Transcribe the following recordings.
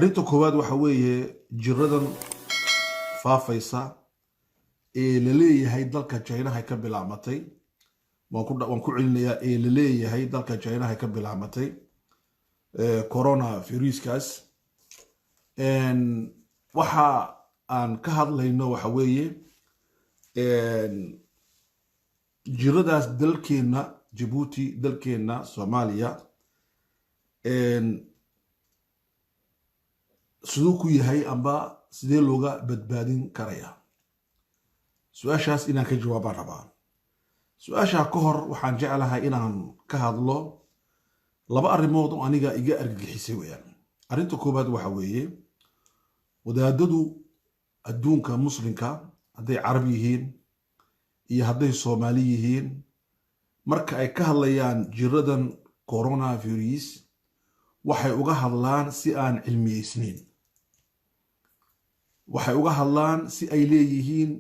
Arrinta koowaad waxa weeye jiradan faafaysa ee la leeyahay dalka Jaynahay ka bilaabmatay. Waan ku celinayaa, ee la leeyahay dalka Jaynahay ka bilaabmatay corona viruskaas. Waxa aan ka hadlayno waxa weeye jiradaas dalkeenna Jabuuti, dalkeenna Soomaaliya siduu ku yahay amba sidee looga badbaadin karaya? Su-aashaas inaan ka jawaabaan rabaa. Su-aashaa ka hor waxaan jeclahay inaan ka hadlo laba arrimood oo aniga iga argagixisay weyaan. Arrinta koowaad waxa weeye wadaadadu adduunka muslimka, hadday Carab yihiin iyo hadday Soomaali yihiin, marka ay ka hadlayaan jiradan coronavirus waxay uga hadlaan si aan cilmiyeysnayn. Waxay uga hadlaan si ay leeyihiin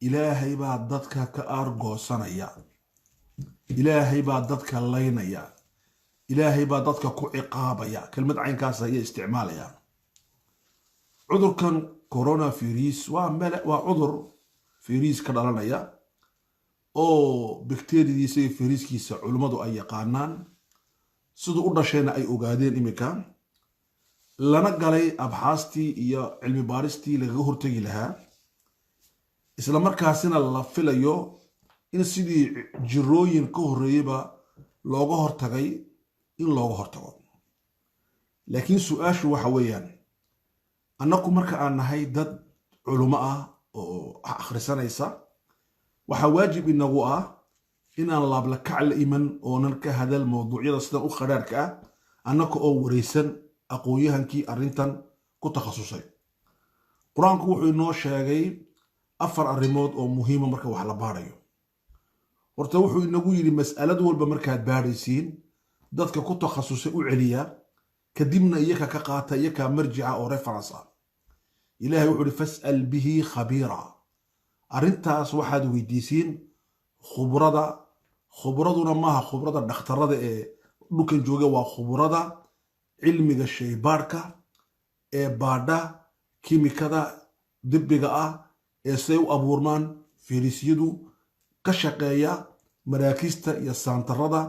Ilaahay baa dadka ka aargoosanaya, Ilaahay baa dadka laynaya, Ilaahay baa dadka ku ciqaabaya. Kelmad caynkaas ayay isticmaalayaan. Cudurkan coronavirus waa cudur virus ka dhalanaya oo bakteriyadiisa iyo firiiskiisa culimmadu ay yaqaanaan, siduu u dhashayna ay ogaadeen iminka, lana galay abxaastii iyo cilmi baaristii lagaga hortegi lahaa, isla markaasina la filayo in sidii jirooyin ka horreeyeyba looga hortagay in looga hortago. Laakiin su-aashu waxa weeyaan, annaku marka aan nahay dad culummo ah oo akhrisanaysa, waxaa waajib inagu ah inaan laablakac la iman oonan ka hadal mawduucyada sidan u khadhaarhka ah annaka oo wareysan aqoon-yahankii arrintan ku takhasusay. Qur-aanku wuxuu inoo sheegay afar arrimood oo muhiima marka wax la baadhayo. Horta wuxuu inagu yidhi, mas'alad walba markaad baadhaysiin dadka ku takhasusay u celiya, kadibna iyaka ka qaata, iyakaa marjica oo reference ah. Ilahay wuxuu ihi: "Fas'al bihi khabiira." Arrintaas waxaad weydiisiin khubrada. Khubraduna maaha khubrada dhakhtarada ee dhulkan jooga, waa khubrada cilmiga shaybaadhka ee baadha kimikada dibiga ah ee siday u abuurmaan firiisyadu, ka shaqeeya maraakiista iyo saantarada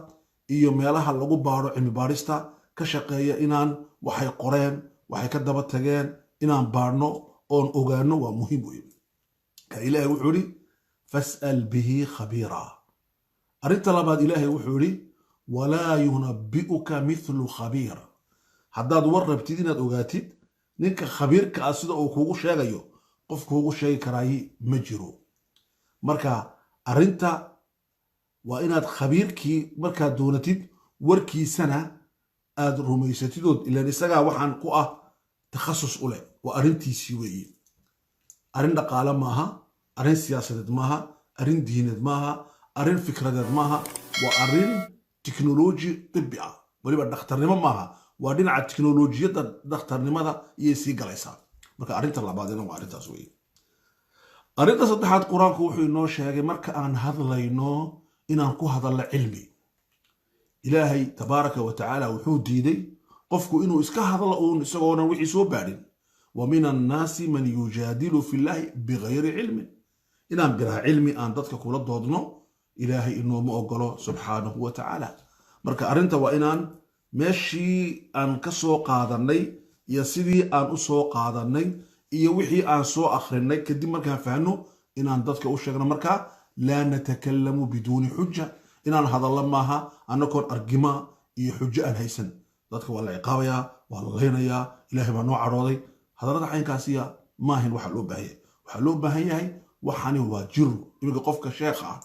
iyo meelaha lagu baadho cilmi baadhista ka shaqeeya. Inaan waxay qoreen, waxay ka daba tageen inaan baadhno oon ogaano waa muhiim wey. Ka Ilaahay wuxuu ihi: "Fas'al bihi khabiira." Arrinta labaad, Ilaahay wuxuu ihi: "Walaa yunabbi'uka mithlu khabiir." Haddaad war rabtid inaad ogaatid, ninka khabiirka ah sida uu kuugu sheegayo qof kuugu sheegi karaayi ma jiro. Marka arrinta waa inaad khabiirkii markaad doonatid warkiisana aad rumaysatidood, ilaan isagaa waxaan ku ah takhasus u leh, waa arrintiisii weeye. Arrin dhaqaale maaha, arrin siyaasadeed maaha, arrin diineed maaha, arrin fikradeed maaha, waa arrin tiknoloji tibi ah. Weliba dhakhtarnimo maaha, waa dhinaca tiknolojiyadda dhakhtarnimada iyay sii galaysaa. Marka arrinta labaadina waa arrintaas weeye. Arrinta saddexaad, Qur-aanku wuxuu inoo sheegay marka aan hadlayno inaan ku hadalno cilmi. Ilaahay tabaaraka wa tacaala wuxuu diiday qofku inuu iska hadlo uun isagoonan wixii soo baadhin. "Wa min annaasi man yujaadilu fi llahi bigayri cilmin." Inaan bilaa cilmi aan dadka kula doodno Ilaahay inooma ogolo subxaanahu wa tacaala. Marka arrinta waa inaan meeshii aan ka soo qaadanay iyo sidii aan u soo qaadanay iyo wixii aan soo akhrinay kadib markaan fahno inaan dadka u sheegno. Markaa laa natakallamu biduuni xuja, inaan hadallo maaha annagoon argima iyo xujo aan haysan. Dadka waa la ciqaabayaa, waa la laynayaa, Ilaahay baa noo cadhooday, hadallada caynkaasiya maahin waxa loo baahan yahay. Waxaa loo baahan yahay waxani waa jiro. Iminka qofka sheekha ah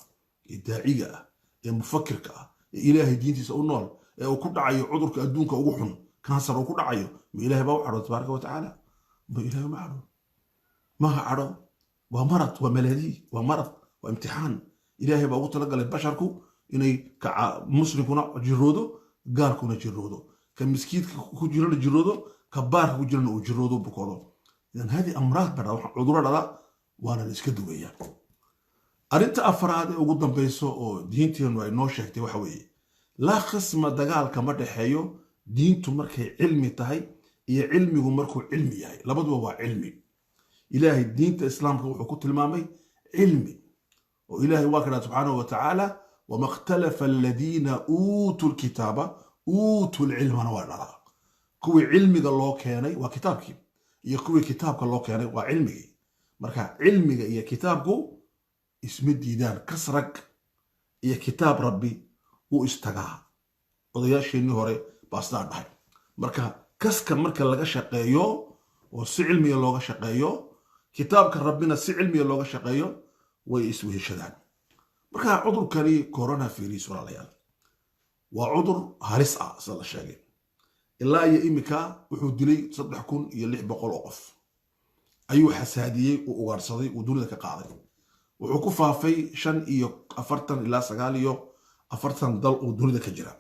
ee daaciga ah ee mufakirka ah ee Ilaahay diintiisa u nool ee uu ku dhacayo cudurka adduunka ugu xun, kansar uu ku dhacayo, ma Ilahay baa u cadhooday tabaaraka wa tacaala? Ma Ilahay ma cadho, maha cadho. Waa marad, waa malaadii, waa marad, waa imtixaan Ilaahay baa ugu talagalay basharku inay muslimkuna jiroodo, gaalkuna jiroodo, ka miskiidka ku jirana jiroodo, ka baarka ku jirana uu jiroodo, bukoodo. Idan hadi amraad baa dhada, cuduro dhada, waana la iska duwayaa. Arrinta afraad ee ugu dambayso oo diinteennu ay noo sheegtay waxa weeye laa khisma, dagaalka ma dhexeeyo diintu markay cilmi tahay Iyo cilmigu markuu cilmi yahay, labaduba waa cilmi. Ilaahay diinta Islaamka wuxuu ku tilmaamay cilmi, oo Ilaahay waa ka dhaha subxaanahu wa tacaala: "Wama ikhtalafa aladiina uutuu lkitaaba", uutuu lcilmana waa dhalaa. Kuwii cilmiga loo keenay waa kitaabkii, iyo kuwii kitaabka loo keenay waa cilmigii. Marka cilmiga iyo kitaabku isma diidaan. Kasrag iyo kitaab Rabbi wuu istagaa. Odayaasheennii hore baa sidaa dhahay. Marka kaska marka laga shaqeeyo oo si cilmiga looga shaqeeyo, kitaabka Rabbina si cilmiga looga shaqeeyo, way isweheshadaan. Marka cudurkani coronavirus, walaalayaal, waa cudur halis ah. Sida la sheegay, ilaa iyo imika wuxuu dilay 3600 oo qof ayuu xasaadiyey, uu ugaarsaday, uu dunida ka qaaday. Wuxuu ku faafay 45 ilaa 49 dal uu dunida ka jira.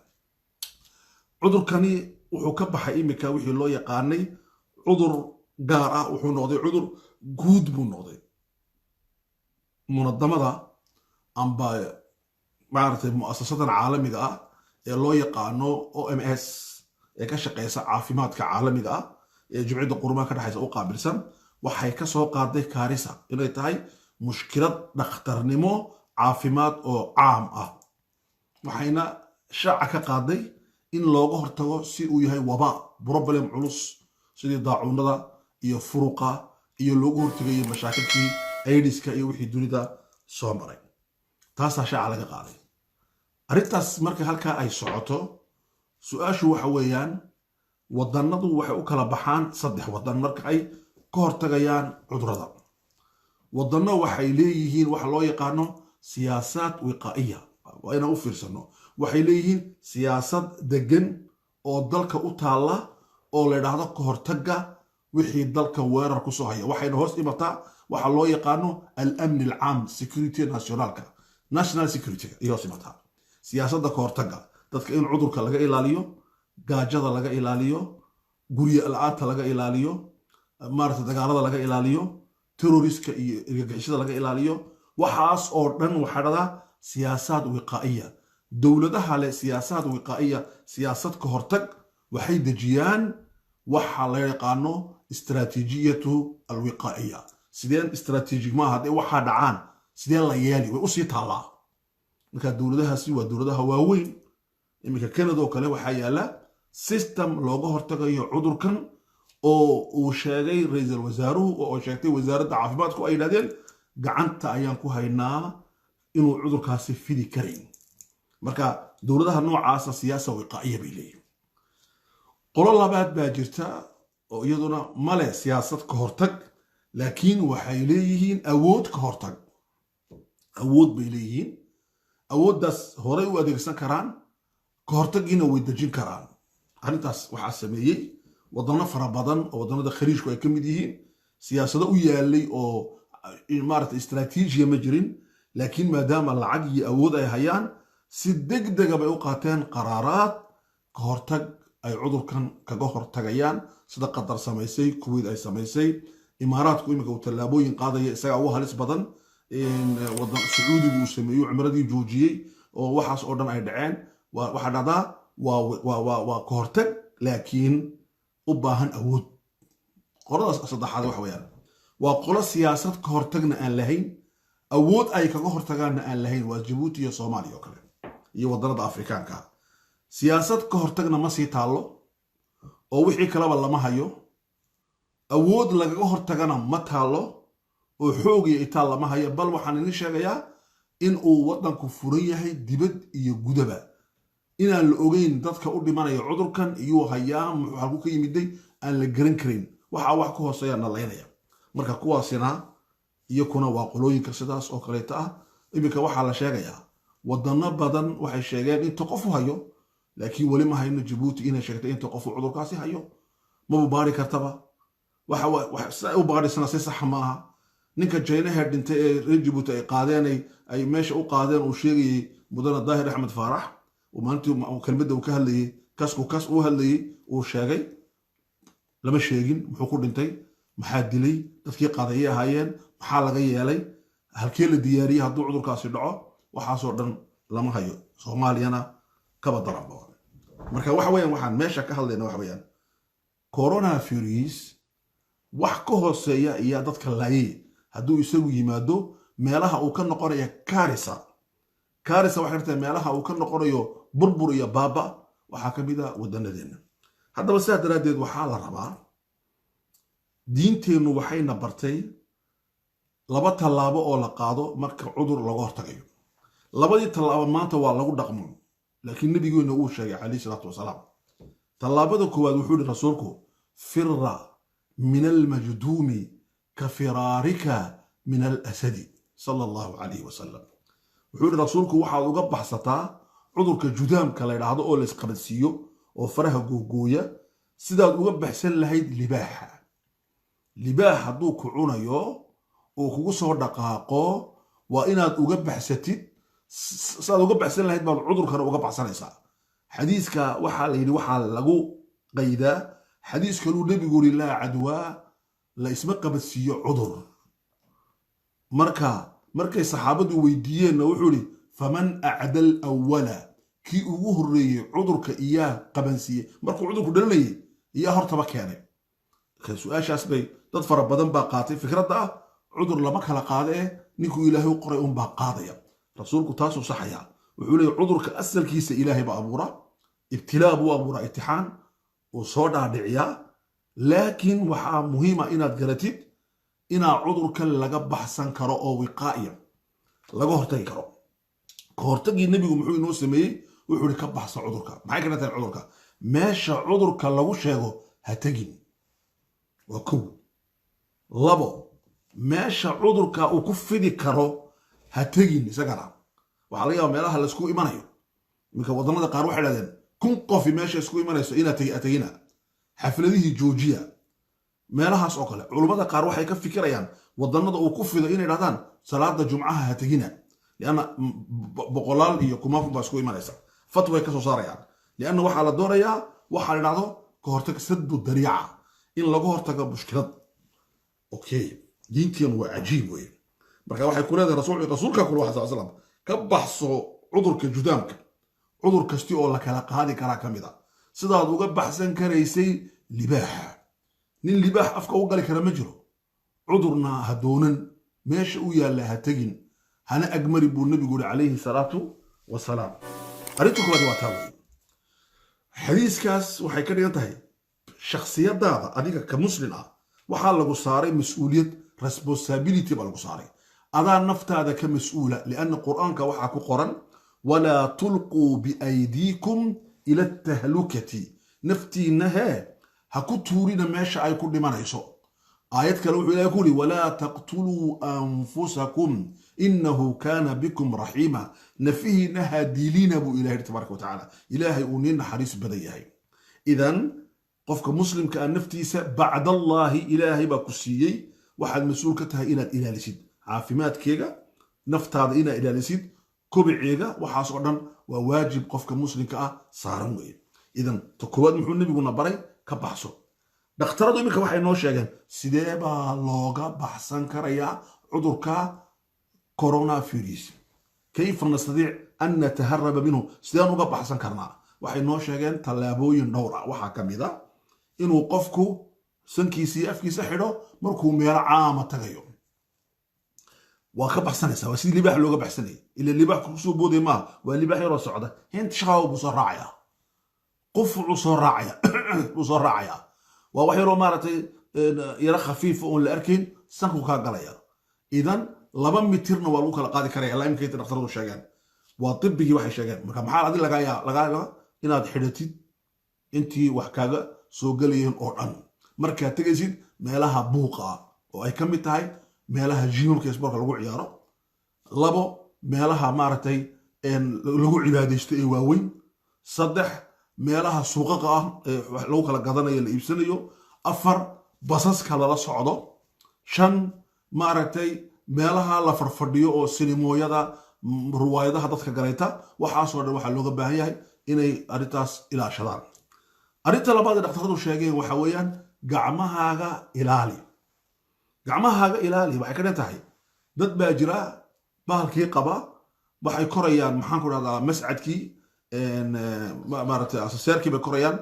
Cudurkani wuxuu ka baxay imika wixii loo yaqaanay cudur gaar ah, wuxuu noqday cudur guud buu noqday. Munadamada amba maaragtay mu'asasadan caalamiga ah ee loo yaqaano OMS ee ka shaqeysa caafimaadka caalamiga ah ee Jumciyadda Qurumaha ka dhexaysa u qaabilsan, waxay ka soo qaaday kaarisa inay tahay mushkilad dhakhtarnimo caafimaad oo caam ah, waxayna shaaca ka qaaday in looga hortago si uu yahay wabaa, problem culus, sidii daacuunada iyo furuqa iyo loogu hortagayo mashaakilkii aidiska iyo wixii dunida soo maray. Taasaa shaaca laga qaaday arrintaas. Marka halkaa ay socoto, su-aashu waxa weeyaan: wadannadu waxay u kala baxaan saddex waddan marka ay ka hortagayaan cudurada. Waddanno waxay leeyihiin waxa loo yaqaano siyaasaad wiqaa'iya. Waa inaan u fiirsano. Waxay leeyihiin siyaasad degan oo dalka u taalla oo la idhaahdo ka hortagga wixii dalka weerar kusoo haya. Waxayna hoos imataa waxa loo yaqaano alamni alcaam, security nationalka, national security iyo hoos imataa siyaasadda ka hortagga dadka in cudurka laga ilaaliyo, gaajada laga ilaaliyo, guryo la-aanta laga ilaaliyo, maarata dagaalada laga ilaaliyo, terroriska iyo argagixisada laga ilaaliyo. Waxaas oo dhan waxaa dhahdaa siyaasaad wiqaa'iya. Dowladaha leh siyaasaad wiqaa'iya, siyaasad ka hortag, waxay dejiyaan waxa la yaqaano istaraatiijiyatu alwiqaa'iya. Sideen istaraatiijig maaha hadday waxaa dhacaan sideen la yeeli, way usii taallaa. Marka dowladahaasi waa dowladaha waaweyn. Iminka Canada oo kale waxaa yaala system looga hortagayo cudurkan oo uu sheegay ra-iisul wasaaruhu oo sheegtay wasaaradda caafimaadku, ay yidhahdeen gacanta ayaan ku haynaa inuu cudurkaasi fidi karayn. Marka dowladaha noocaasa siyaasa wiqaa'iya bay leeyihin. Qolo labaad baa jirta oo iyaduna male siyaasad ka hortag, laakiin waxay leeyihiin awood ka hortag. Awood bay leeyihiin, awooddaas horay u adeegsan karaan, ka hortaggiina way dejin karaan. Arrintaas waxaa sameeyey waddanno fara badan oo waddannada Khaliijku ay ka mid yihiin. Siyaasado u yaalay oo maarata istraatiijiya ma jirin, laakiin maadaama lacag iyo awood ay hayaan, si degdega bay u qaateen qaraaraad ka hortag ay cudurkan kaga hortagayaan, sida Qatar samaysay, Kuwait ay samaysay, Imaaraadku iminka uu tallaabooyin qaadaya, isagaa ugu halis badan, wadan Sacuudigu uu sameeyey, cumradii joojiyey, oo waxaas oo dhan ay dhaceen. Waxaa dhacdaa waa ka hortag, laakiin u baahan awood. Qoladaas saddexaad waxa weeyaan waa qolo siyaasad ka hortagna aan lahayn, awood ay kaga hortagaanna aan lahayn. Waa Jabuuti iyo Soomaaliya oo kale iyo waddanada Afrikaanka. Siyaasad ka hortagna ma sii taallo oo wixii kaleba lama hayo, awood lagaga hortagana ma taallo oo xoog iyo itaal lama hayo. Bal waxaan idin sheegayaa in uu waddanku furan yahay dibad iyo gudaba, inaan la ogeyn dadka u dhimanaya cudurkan iyuu hayaa, muxuu halku ka yimiday aan la garan karin. Waxaa wax ka hooseeya na laynaya. Marka kuwaasina iyakuna waa qolooyinka sidaas oo kaleeta ah. Iminka waxaa la sheegayaa wadano badan waxay sheegeen inta qof u hayo, laakiin weli ma hayno Jabuuti inay sheegtay inta qof uu cudurkaasi hayo. Maba baari kartaba, si ay u baadhisana si saxa maaha. Ninka Jaynaha dhintay ee reer Jabuuti ay qaadeen, ay meesha u qaadeen, uu sheegayey mudane Daahir Axmed Faarax, uu maalintii kelmadda uu ka hadlayey, kasku kas uu hadlayey, uu sheegay, lama sheegin muxuu ku dhintay, maxaa dilay, dadkii qaadayay ahaayeen, maxaa laga yeelay, halkee la diyaariyey hadduu cudurkaasi dhaco. Waxaasoo dhan lama hayo. Soomaaliyana kaba daranba. Marka waxa weeyaan waxaan meesha ka hadlayna waxa weeyaan Coronavirus wax ka hooseeya ayaa dadka laayay. Hadduu isagu yimaado, meelaha uu ka noqonaya karisa, karisa waxay tahay meelaha uu ka noqonayo burbur iyo baaba, waxaa ka mid a waddanadeenna. Haddaba sidaa daraaddeed waxaa la rabaa, diinteennu waxayna bartay laba tallaabo oo la qaado marka cudur laga hortagayo. Labadii tallaabo maanta waa lagu dhaqmo, laakiin nabigeenna uu sheegay calayhi salaatu wasalaam. Tallaabada koowaad wuxuu yihi rasuulku: "Firra min almajduumi ka firaarika min alasadi," sala Allahu calayhi wasalam. Wuxuu yihi rasuulku: waxaad uga baxsataa cudurka judaamka la ydhaahdo oo laysqabadsiiyo oo faraha googooya sidaad uga baxsan lahayd libaaxa. Libaax hadduu ku cunayo oo kugu soo dhaqaaqo, waa inaad uga baxsatid. Sidaad uga baxsan lahayd baad cudurkana uga baxsanaysaa. Xadiiska waxaa la yidhi, waxaa lagu qaydaa xadiis kaluu nebigu yiri: "Laa cadwaa," la isma qabadsiiyo cudur. Marka markay saxaabadu weydiiyeenna, wuxuu yidhi: "Faman acda alawala?" Kii ugu horreeyey cudurka iyaa qabansiiyey, markuu cudurku dhalinayay iyaa hortaba keenay? Su-aashaas bay dad fara badan baa qaatay fikradda ah cudur lama kala qaado eh, ninkuu Ilaahay u qoray unbaa qaadaya. Rasuulku taasuu saxayaa. Wuxuu leeyahy: cudurka asalkiisa Ilaahay baa abuura, ibtilaa buu abuuraa, imtixaan uu soo dhaadhiciyaa, laakiin waxaa muhiima inaad garatid inaa cudurka laga baxsan karo oo wiqaa'iya laga hortagi karo. Ka hortagii nebigu muxuu inoo sameeyey? Wuxuu ihi: ka baxsa cudurka. Maxay ka tahay cudurka? Meesha cudurka lagu sheego ha tegin, waa kow. Labo, meesha cudurka uu ku fidi karo ha tegin isagana. Waxaa laga yaaba meelaha laisku imanayo. Iminka wadannada qaar waxay dhahdeen 1000 qofi meesha isku imanayso inaad tegina, xafladihii joojiya, meelahaas oo kale. Culummada qaar waxay ka fikirayaan wadannada uu ku fido inay dhahdaan salaada jumcaha ha tegina, lianna boqolaal iyo kumaan kun baa isku imanaysa. Fatway ka soo saarayaan, lianna waxaa la doonayaa waxaa la dhahdo ka hortag, sadu dariica, in laga hortago mushkilad. Okay, diintiyan waa cajiib wey. Marka waxay ku leedahay rasuulka kule waxa sal slam: ka baxso cudurka judaamka, cudur kasti oo la kala qaadi karaa ka mid a, sidaad uga baxsan karaysay libaaxa. Nin libaax afka u gali kara ma jiro. Cudurna ha doonan, meesha u yaalla ha tegin, hana agmari, buu nebigu yuri calayhi salaatu wasalaam. Arrinta koowaad waa taa wey. Xadiiskaas waxay ka dhigan tahay shakhsiyadaada adiga ka muslin ah waxaa lagu saaray mas-uuliyad, responsibility baa lagu saaray. Adaa naftaada ka mas-uula, lianna Qur'aanka waxaa ku qoran: "Walaa tulquu biaydiikum ila tahlukati." Naftiinna hee ha ku tuurina meesha ay ku dhimanayso. Aayad kale wuxuu Ilahay ku yidhi: "Walaa taqtuluu anfusakum innahu kaana bikum raxiima." Nafihiina ha dilina, buu Ilahay yidhi tabaaraka wa tacaala. Ilaahay uu nin naxariis badan yahay. Idan qofka muslimka ah naftiisa bacdallaahi Ilaahay baa ku siiyey. Waxaad mas-uul ka tahay inaad ilaalisid caafimaadkeega, naftaada inaad ilaalisid, kobiceega. Waxaas oo dhan waa waajib qofka muslimka ah saaran weeye. Idan ta koowaad muxuu nebiguna baray? Ka baxso. Dhakhtaradu iminka waxay noo sheegeen sidee baa looga baxsan karayaa cudurka coronavirus. Kayfa nastadiic an nataharaba minhu? Sideen uga baxsan karnaa? Waxay noo sheegeen tallaabooyin dhowr ah. Waxaa ka mid a inuu qofku sankiisa iyo afkiisa xidho markuu meelo caama tagayo. Waa ka baxsanaysaa, waa sidii libaax looga baxsanayay. Ila libaax kusoo booday maaha, waa libaax yaroo socda, hint shaqaa buu soo raacaya, qufucuu soo raacaya, buu soo raacayaa. Waa wax yaroo maaragtay yaro khafiifa oon la arkayn, sanku kaa galaya. Idan 2 mitirna waa lagu kala qaadi karaya ilaa iminka inta dhakhtaradu sheegeen. Waa tibigii waxay sheegeen. Marka maxaa adi lagaa inaad xidhatid intii wax kaaga soo gelayeen oo dhan markaad tegaysid meelaha buuqa ah, oo ay ka mid tahay meelaha jimamka, isboorka lagu ciyaaro. Labo, meelaha maaragtay lagu cibaadaysto ee waaweyn. Saddex, meelaha suuqaqa ah ee wax lagu kala gadanayo, la iibsanayo. Afar, basaska lala socdo. Shan, maaragtay meelaha la farfadhiyo oo sinimooyada, ruwaayadaha dadka galayta. Waxaasoo dhan waxaa looga baahan yahay inay arrintaas ilaashadaan. Arrinta labaad ee dhakhtaradu sheegeen waxa weeyaan gacmahaaga ilaali. Gacmahaaga ilaali waxay ka dhan tahay dad baa jira bahalkii qaba, waxay korayaan, maxaan ku dhahdaa, mascadkii, maaragtay asaseerkii bay korayaan.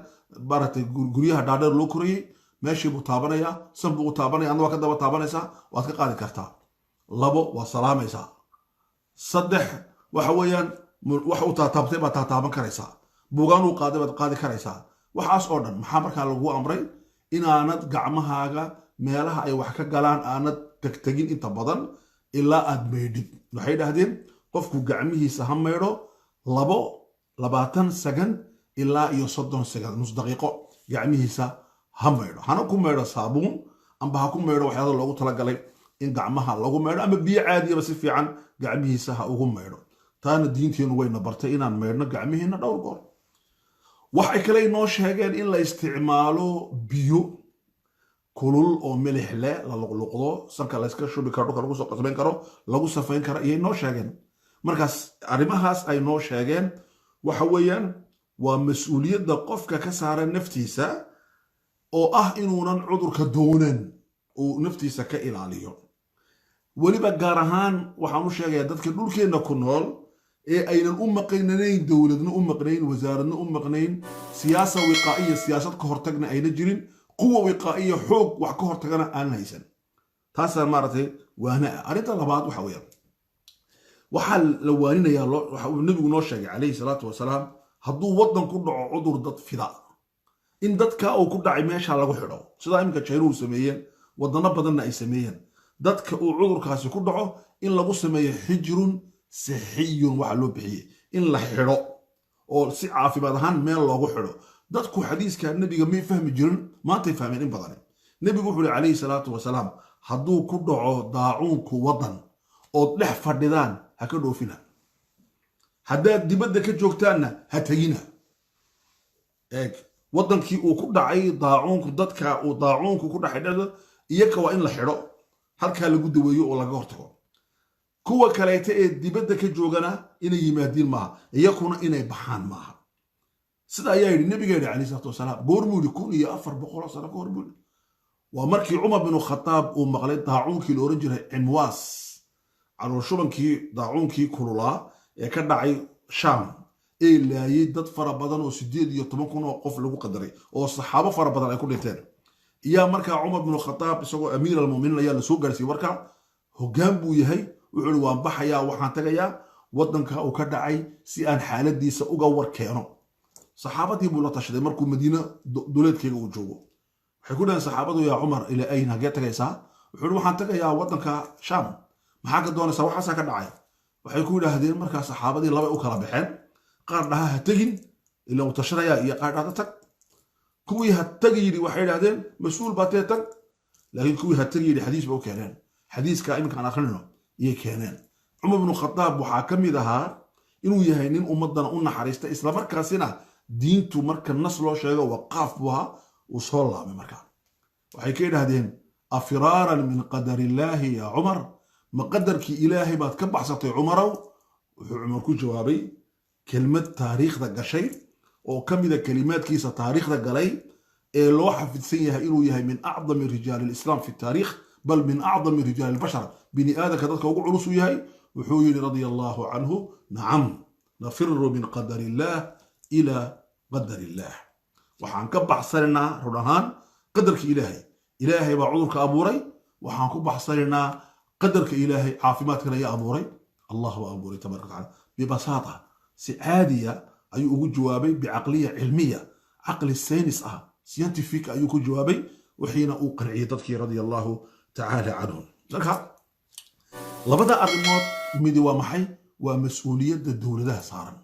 Maaragtay, guryaha dhaadheer loo korayey, meeshii buu taabanayaa, san buu u taabanaya, adna waa ka daba taabanaysaa, waad ka qaadi kartaa. 2, waa salaamaysaa. 3, waxa weeyaan wax uu taataabtay baad taataaban karaysaa, buugaan uu qaaday baad qaadi karaysaa. Waxaas oo dhan maxaa markaa lagu amray? Inaanad gacmahaaga meelaha ay wax ka galaan aanad tegtegin inta badan ilaa aad maydhid. Waxay dhahdeen qofku gacmihiisa ha maydho 2 20 sagan ilaa iyo 30 sagan, nus daqiiqo gacmihiisa ha maydho, hana ku maydho saabuun amba ha ku maydho waxyaada loogu talagalay in gacmaha lagu maydho, ama biyo caadiyaba si fiican gacmihiisa ha ugu maydho. Taana diinteenu wayna bartay inaan maydhno gacmihiina dhowr goor. Waxay kale inoo sheegeen in la isticmaalo biyo kulul oo milix leh, la luqluqdo, sanka layska shubi karo, dhulka lagu soo qasbayn karo, lagu safayn karo ayay noo sheegeen. Markaas arrimahaas ay noo sheegeen waxa weeyaan waa mas-uuliyadda qofka ka saaran naftiisa, oo ah inuunan cudurka doonan, uu naftiisa ka ilaaliyo. Weliba gaar ahaan waxaan u sheegayaa dadka dhulkeenna ku nool ee aynan u maqnanayn dowladna u maqnayn, wasaaradna u maqnayn, siyaasa wiqaa'iya, siyaasad ka hortagna ayna jirin, quwa wiqaa'iya, xoog wax ka hortagana aanan haysan. Taasaa maaragtay waana ah. Arrinta labaad waxa weeyaan waxaa la waaninayaa, waxa uu nebigu noo sheegay calayhi salaatu wasalaam, hadduu waddan ku dhaco cudur dad fida, in dadka uu ku dhacay meesha lagu xidho, sidaa iminka Jaynuhu sameeyeen, wadano badanna ay sameeyeen. Dadka uu cudurkaasi ku dhaco in lagu sameeyo xijrun sixiyun waxa loo bixiyey, in la xidho oo si caafimaad ahaan meel loogu xidho dadku. Xadiiska nebiga may fahmi jirin, maantay fahmeen in badan. Nebigu wuxuu yidhi calayhi salaatu wasalaam, hadduu ku dhaco daacuunku waddan ood dhex fadhidaan, ha ka dhoofina, haddaad dibadda ka joogtaanna ha tegina. Eeg, waddankii uu ku dhacay daacuunku, dadka uu daacuunku ku dhacay dhexda iyaka waa in la xidho, halkaa lagu daweeyo oo laga hortago. Kuwa kaleeta ee dibadda ka joogana inay yimaadiin maaha, iyakuna inay baxaan maaha. Sida ayaa yidhi nabiga yidhi calayhi salaatu wasalaam. Goormuu yidhi? 1400 sano ka hor buu yidhi. Waa markii Cumar binu Khataab uu maqlay daacuunkii la oran jiray Cimwaas, calooshubankii, daacuunkii kululaa ee ka dhacay Shaam ee laayay dad fara badan oo 18,000 oo qof lagu qadaray, oo saxaabo fara badan ay ku dhinteen. Iyaa markaa Cumar binu Khataab isagoo amiir almuminiin ayaa lasoo gaarsiiyey warka. Hoggaan buu yahay. Wuxuu ihi, waan baxayaa, waxaan tagayaa waddanka uu ka dhacay si aan xaaladiisa uga war keeno. Saxaabadii buu la tashaday. Markuu Madiine duleedkeega uu joogo, waxay ku dhaheen saxaabadu, yaa Cumar, ila ayn, hagee tagaysaa? Wuxuu ihi, waxaan tagayaa waddanka Shaam. Maxaa ka doonaysaa? Waxaasaa ka dhacay. Waxay ku yidhaahdeen markaa saxaabadii labay u kala baxeen: qaar dhaha ha tegin ila uu tashanayaa, iyo qaar dhahda tag. Kuwii ha tagi yidhi waxay yidhahdeen, mas-uul baa tee, tag. Laakiin kuwii ha tagi yidhi xadiis ba u keeneen, xadiiska iminkaan akrinino iyay keeneen. Cumar binu Khataab waxaa ka mid ahaa inuu yahay nin ummadana u naxariista, islamarkaasina diintu marka nas loo sheego waqaaf buu ahaa. Uu soo laabay. Markaa waxay ka yidhahdeen, afiraaran min qadar illaahi yaa Cumar? Ma qadarkii Ilaahay baad ka baxsatay, Cumarow? Wuxuu Cumar ku jawaabay kelmad taariikhda gashay, oo ka mida kelimaadkiisa taariikhda galay ee loo xafidsan yahay inuu yahay min acdami rijaali alislaam fi taariikh, bal min acdami rijaali albashar, bini aadamka dadka ugu culus uu yahay. Wuxuu yidhi radia allahu canhu, nacam, nafiru min qadar illaah ila qadar illaah. Waxaan ka baxsanaynaa run ahaan qadarka Ilaahay. Ilaahay baa cudurka abuuray, waxaan ku baxsanaynaa qadarka Ilaahay. Caafimaadkana ayaa abuuray? Allah baa abuuray tabaraka watacaala. Bibasaata, si caadiya ayuu ugu jawaabay, bicaqliya cilmiya, caqli saynis ah, scientific ayuu ku jawaabay, wixiina uu qanciyey dadkii radia allahu tacaala canhum. Marka labada arrimood midi waa maxay? Waa mas-uuliyadda dowladaha saaran,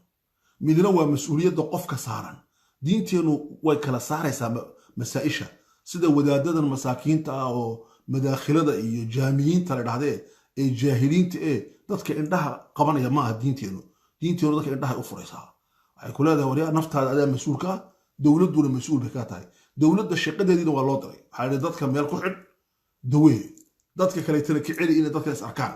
midna waa mas-uuliyadda qofka saaran. Diinteennu way kala saaraysaa masaa-isha. Sida wadaadadan masaakiinta ah oo madaakhilada iyo jaamiyiinta la dhahdee ee jaahiliinta ee dadka indhaha qabanaya ma aha diinteennu. Diinteennu dadka indhaha u furaysaa. Waxay ku leedahay, waryaa, naftaada adaa mas-uulka ah, dowladduna mas-uul bay kaa tahay. Dowladda shaqadeediina waa loo diray. Waxaa yidhi, dadka meel ku xidh, dawee, dadka kaleetana ka celi inay dadka is arkaan.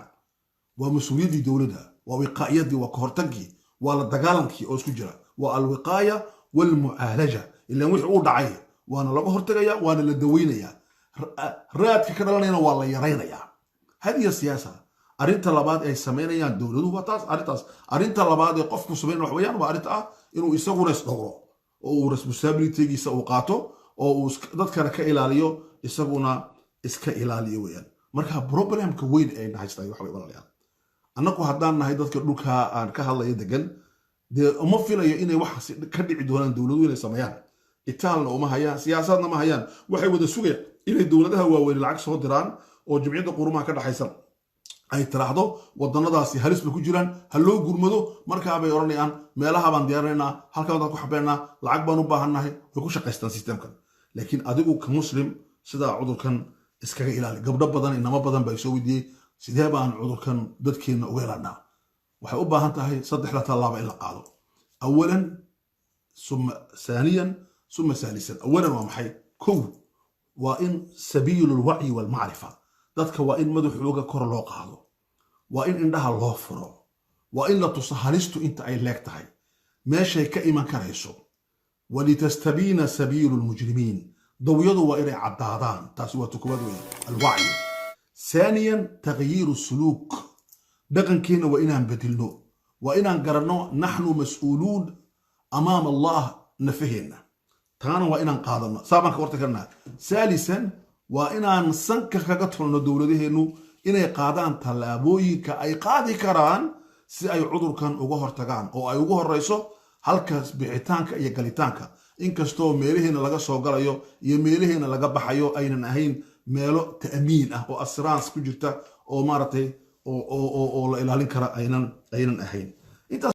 Waa mas-uuliyaddii dowladda, waa wiqaayadii, waa kahortagii, waa la dagaalankii oo isku jira, waa alwiqaaya walmucaalaja. Ilaan wixii uu dhacay waana laga hortagaya, waana la daweynayaa, raadka ka dhalanayana waa la yaraynayaa. Hadiya siyaasa. Arrinta labaad ay samaynayaan dowladuhu waa taas arrintaas. Arrinta labaad ee qofku samaynaya wax weeyaan waa arrinta ah inuu isaguna isdhowro. Oo uu responsibilitygiisa uu qaato oo uu dadkana ka ilaaliyo, isaguna iska ilaaliyo weeyaan. Marka problemka weyn ee ayna haystaay waxa way, walaalayaal, annagu haddaan nahay dadka dhulka aan ka hadlaya degan, dee uma filayo inay waxaasi ka dhici doonaan. Dowladuhu inay sameeyaan itaalna uma hayaan, siyaasadna ma hayaan. Waxay wada sugayaan inay dowladaha waaweyn lacag soo diraan oo Jimciyadda Qurumaha ka dhaxaysa ay tiraahdo wadanadaasi halis bay ku jiraan, ha loo gurmado. Markaabay odhanayaan meelaha baan diyaarinaynaa, halkan baan ku xabeynaa, lacag baan u baahannahay. Way ku shaqaystaan systemkan. Laakiin adigu ka muslim sidaa cudurkan iskaga ilaali. Gabdho badan, inamo badan baa soo weydiiyey: sidee baan cudurkan dadkeenna uga ilaalinaa? Waxay u baahan tahay saddexda tallaaba in la qaado, awalan summa saaniyan summa saalisan. Awalan waa maxay? Kow, waa in sabiilu lwacyi walmacrifa, dadka waa in madaxooga kor loo qaado, waa in indhaha loo furo, waa in la tuso halistu inta ay leeg tahay, meeshay ka iman karayso. Walitastabiina sabiilu lmujrimiin, dawyadu waa inay caddaadaan. Taasi waa tukubaad weeye, alwacyi. Saaniyan, taghyiiru suluuk, dhaqankeenna waa inaan bedilno, waa inaan garanno naxnu mas'uuluun amaama Allah, nafaheenna taana waa inaan qaadano, saa baan ka hortagi karnaa. Saalisan, waa inaan sanka kaga tolno dowladaheennu inay qaadaan tallaabooyinka ay qaadi karaan si ay cudurkan uga hortagaan, oo ay ugu horeyso halkaas bixitaanka iyo galitaanka, inkastoo meelaheena laga soo galayo iyo meelaheena laga baxayo aynan ahayn meelo ta'miin ah oo assurance ku jirta oo maaragtay oo la ilaalin kara aynan ahayn.